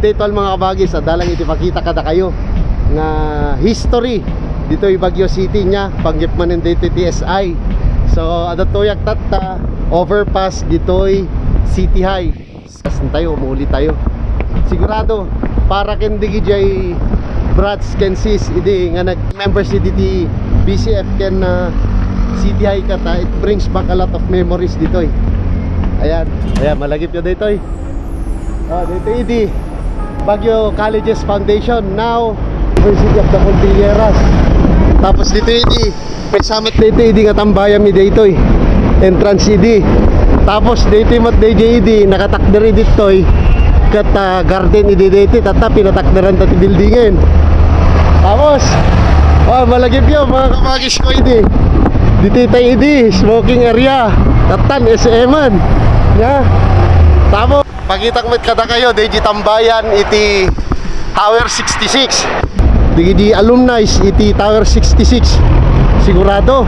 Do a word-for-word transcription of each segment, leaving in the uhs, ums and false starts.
Daytoy, mga kabagis, adda lang iti pakita kadakayo nga history ditoy Baguio City, nia, panggep manen daytoy ti S I. So, adda tuyak tatta overpass ditoy City High. Kas tayo, umuli tayo. Sigurado, para ken digidiay brats ken sis idi nga nag-members idi ti B C F ken, ah, City High ket, ah, it brings back a lot of memories ditoy. Ayan. Ayan, malagipyo daytoy. Ah, daytoy idi Baguio Colleges Foundation, now University of the Cordilleras. Tapos ditoy idi, may summit daytoy idi nga tambayam mi daytoy. Entrance idi. Tapos daytoy met daydiay idi, nakatakder idi ditoy. Ket, ah, garden idi daytoy, tatta pinatakderan ta ti buildingen. Tapos, oh, malagipyo, mga kabagis ko idi. Ditoy tayo idi, smoking area. Tattan, S M-an. Ya. Tapos, pakitak met kadakayo, daydiay tambayan iti Tower sixty-six. Dagiti alumni iti Tower sixty-six. Sigurado,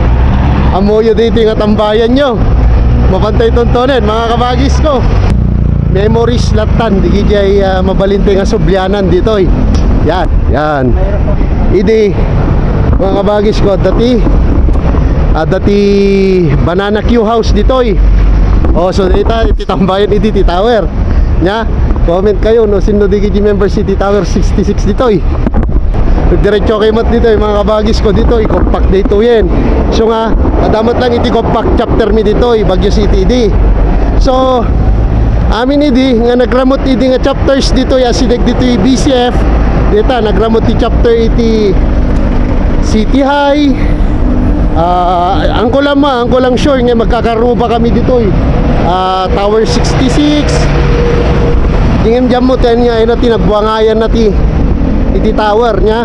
ammoyo daytoy nga tambayanyo. Mapantay tuntunen, mga kabagis ko. Memories lattan, dagiti ay, ah, mabalin tayo nga sublianan ditoy. Yan, yan. Idi, mga kabagis ko, dati, ah, dati banana cue house ditoy. Oh, so dayta, iti tambayan idi ti tower. Nia, comment kayo no sinno dagiti members iti Tower sixty-six ditoy. Diretso kayo met ditoy, mga kabagis ko, ditoy, compact daytoyen. So nga, adda met lang iti compact chapter mi ditoy, Baguio City idi. So, amin idi nga nagramut idi nga chapters ditoy, asideg ditoy B C F. Dita, nagramut ti chapter iti City High. Ah, ang ko lang ma, ang ko lang sure nga magkakaruba kami ditoy. Ah, Tower sixty-six. Dingem diyan mo, ten nga, ayun na, tinagbuangayan na ti, iti tower nia.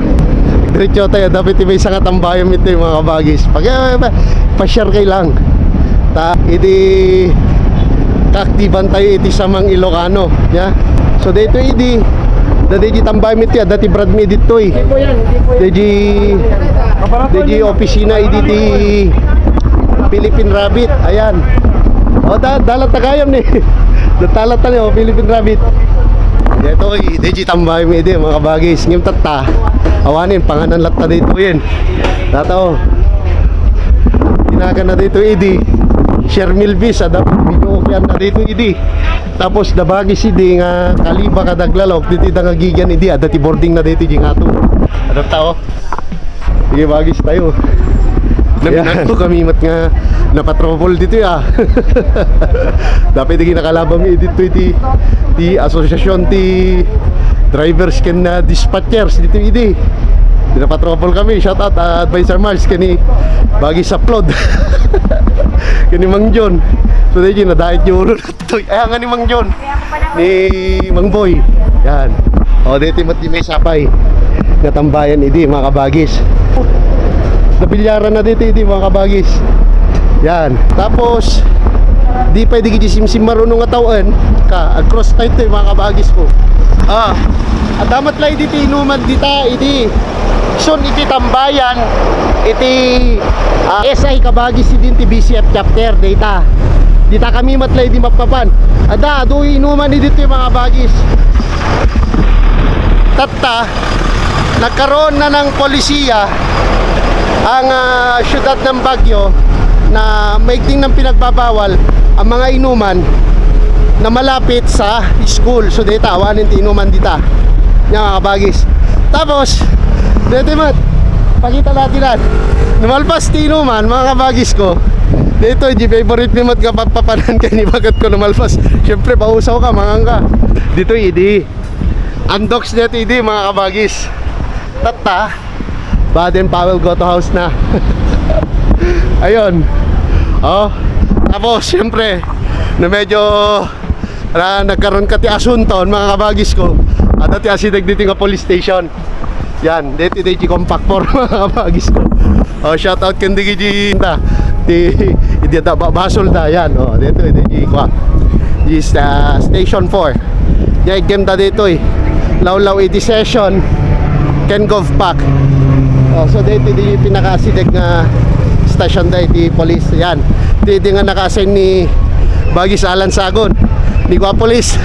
Diretso tayo, dapat may isang tambayan ito, mga kabagis. Pag, eh, pa, pa-share kayo lang. Ta, idi kaaktiban tayo iti samang Ilocano, ya. So, daytoy idi, daydiay tambayan mi iti, daydiay Brad mi ditoy. Daydiay, daydiay opisina idi ti Philippine Rabbit, ayan. O, da-, dalat ta gayam ni. Datalat ta ni, o, Philippine Rabbit. Daytoy, daydiay tambayan mi idi, mga kabagis. Ngem tatta, awanen, panganan latta daytoyen. Tatta, o. Tinagan na daytoy idi. Shermil Bis, adda video okay na daytoy idi. Tapos da bagis idi nga kaliba kada aglalok, ditoy da nga agigian idi, adda ti boarding na daytoy idi nga ato. Adda tao. Sige, bagis tayo. Yan. Naminagto kami met nga napatrouble ditoy, ah. Dapat idi nakalabami ditoy ti, ti asosiasyon ti drivers ken, ah, dispatchers ditoy idi. Di napatrouble kami. Shout out, ah, Adviser Mars, ken ni Bagis Upload. Ken ni Mang John. So, daydi, nadait yung ulo na toy. Ay, nga ni Mang John. Ni Mang Boy. Yan. O, daydi met di may sapay. Natambayan idi, mga kabagis. Nabilyaran na daydi, mga kabagis. Yan. Tapos, di pwede gidi simsim marunong nga tawen. Ka, ag-cross tayo to, mga kabagis ko. Ah, adda met la idi ti inuman dita, idi. Sun iti tambayan iti, ah, S I kabagis idin ti B C F chapter dayta. Dita kami met la idi mapmapan. Adda adu inuman idi ti mga bagis. Tatta, nagkaroon na ng polisiya ang, ah, siyudad ng Baguio na maigting ng pinagbabawal ang mga inuman na malapit sa school. So, dayta, awanen ti inuman dita. Nia, mga kabagis. Tapos, dayta met, pakita natin na. Numalpas ti inuman, mga kabagis ko. Dayta, di favorite mi met nga papapanan kay ni bagat ko numalpas. Siyempre, pausaw ka, mangan ka. Dayta, idi. Andoks dayta, idi, mga kabagis. Tatta. Baden Powell Goto House na. Ayun. Oh. Tapos, siyempre, na medyo, ah, nagkaroon ka ti asunto, mga kabagis ko. Adda ti asideg daydi nga police station. Yan, daydi, daydi compact four, mga kabagis ko. Oh, shout out ken dagiti ta. Ti, idi ta ba-, basol ta, yan. Oh, daydi, daydi, kwa. This, ah, station four. Nia, iggemda daytoy. Lawlaw iti session ken Govpac. Oh, so daytoy di pinakaasideg nga station da iti police. Yan. Daydi nga naka-assign ni Bagis Alan Sagon. Ni Gua Police.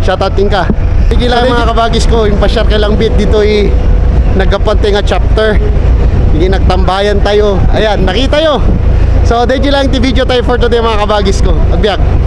Shout out kenka. Sige lang, mga kabagis ko, impasyar kay lang bit ditoy naggapuan tayo nga chapter. Sige, nagtambayan tayo. Ayan, nakita yo. So, daydi lang ti video tayo for today, mga kabagis ko. Agbiag.